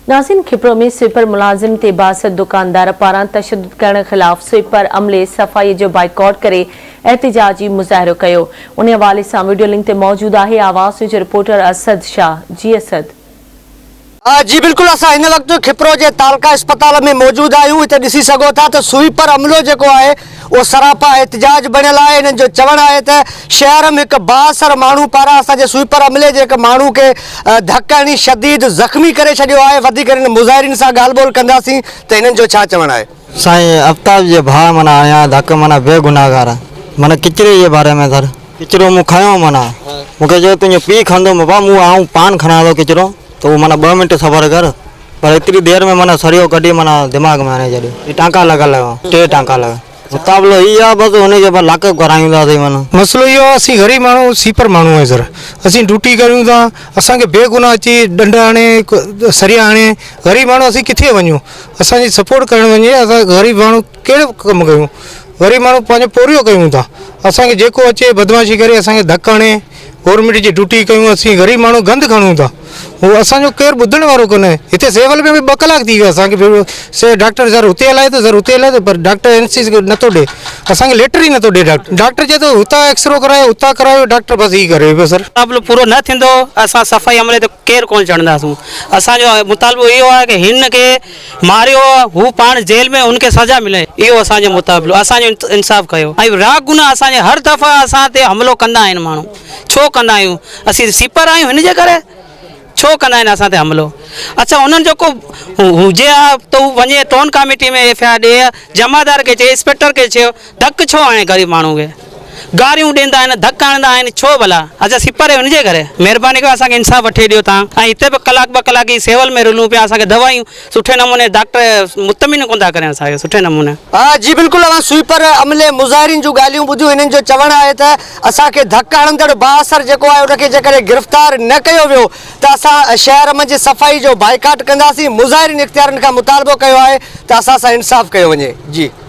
ناظرين کپرو ۾ سوئيپر ملازم تي بااثر دڪاندار پاران تشدد ڪرڻ خلاف سوئيپر عملي صفائي جو بائيڪاٽ ڪري احتجاجي مظاهرو ڪيو انهي حوالي سان وڊيو لنڪ تي موجود آهي آواز نيوز جو رپورٽر اسد شاهه جي اسد. جي بلڪل اسان هن وقت کپرو جي تعلقه اسپتال ۾ موجود آهيون هتي ڏسي سگهو ٿا ته سوئيپر عملو جيڪو آهي اهو سراپا احتجاج بڻيل آهي هنن جو چوڻ آهي ته شهر م هڪ بااثر ماڻهو پاران اسان جي سوئيپر عملي جي هڪ ماڻهو کي ڌڪ هڻي شديد زخمي ڪري ڇڏيو آهي وڌيڪ هنن مظاهرين سان ڳالهه ٻولهه ڪنداسين ته هنن جو ڇا چوڻ آهي. سائين افتاب جي ڀاء معنيٰ آهيان ڌڪ معنيٰ بي گناهگار معنيٰ ڪچري جي باري ۾ سر ڪچرو مون کنيو معنيٰ مون کي چيو تنهنجو پيء کڻندو بابا مون آئون پاڻ کڻان ٿو ڪچرو ته هو معنيٰ ٻه منٽ صبر ڪر پر ايتري دير ۾ معنيٰ سريو ڪڍي معنيٰ دماغ ۾ هڻي ڇڏيو. هي ٽانڪا لڳل هئا ٽي ٽانڪا لڳل. مقابلو هي آ بس هن کي بس لاڪ اپ ڪرايون ٿا سين معنيٰ. مسئلو اهو آ اسين غريب ماڻهو سيپر ماڻهو آهيون سر اسين ڊيوٽي ڪريون ٿا اسان کي بي گناهه اچي ڏنڊ هڻي سريا هڻي غريب ماڻهو اسين ڪٿي وڃون اسان جي سپورٽ ڪرڻ وڃي اسان غريب ماڻهو ڪهڙو ڪم ڪيون غريب ماڻهو پنهنجو پورهيو ڪيون ٿا اسان کي جيڪو اچي بدمعاشي ڪري اسان کي ڌڪ هڻي گورنمينٽ جي ڊيوٽي ڪيون اسين غريب ماڻهو گند کڻون ٿا هو اسان جو ڪير ٻڌڻ وارو ڪونهي هتي سيول ۾ به ٻه ڪلاڪ ٿي ويا اسان کي سي ڊاڪٽر سر هتي هلائي ٿو سر هتي هلائي ٿو پر ڊاڪٽر اين سي نٿو ڏي اسان کي ليٽر ئي نٿو ڏي ڊاڪٽر ڊاڪٽر چئي ٿو هتان ايڪسرو ڪرايو هتان ڪرايو ڊاڪٽر بس هي ڪري پيو سر. مقابلو پورو نه ٿيندو اسان صفائي عملي تي ڪير ڪونه چڙهنداسون اسان جو مطالبو اهو آهي ڪه هن کي ماريو هو پاڻ جيل ۾ ان کي سزا ملي اهو اسان جو مطالبو اسان جو انصاف ڪيو ۽ راگناھ اسان جي هر دفعا اسان تي حملو ڪندا آهن ماڻهو ڇو ڪندا آهيون اسين سيپر آهيون هن جي ڪري ڇو ڪندا آهن اسان تي حملو اڇا انهن جو ڪو هجي ها ته هو وڃي town committee ۾ F I R ڏي جمعدار کي چئي انسپيڪٽر کي چيو ڌڪ ڇو هڻي غريب ماڻهو کي گاريون ڏيندا آهن ڌڪ هڻندا آهن ڇو ڀلا اڇا سپر هن جي ڪري مهرباني ڪري اسان کي انصاف وٺي ڏيو تان ۽ هتي به ڪلاڪ ٻه ڪلاڪ هي سيول ۾ رلون پيا اسان کي دوايون سٺي نموني ڊاڪٽر مطمئن ڪون ٿا ڪرين اسان کي سٺي نموني. جي بلڪل اوهان سوئيپر عملي مظاهرين جون ڳالهيون ٻڌيون هنن جو چوڻ آهي ته اسان کي ڌڪ هڻندڙ بااثر جيڪو آهي ان کي جيڪڏهن گرفتار نه ڪيو ويو ته اسان شهر منجهه صفائي جو بائيڪاٽ ڪنداسين مظاهرين اختيارين کان مطالبو ڪيو آهي ته اسان سان انصاف ڪيو وڃي جي.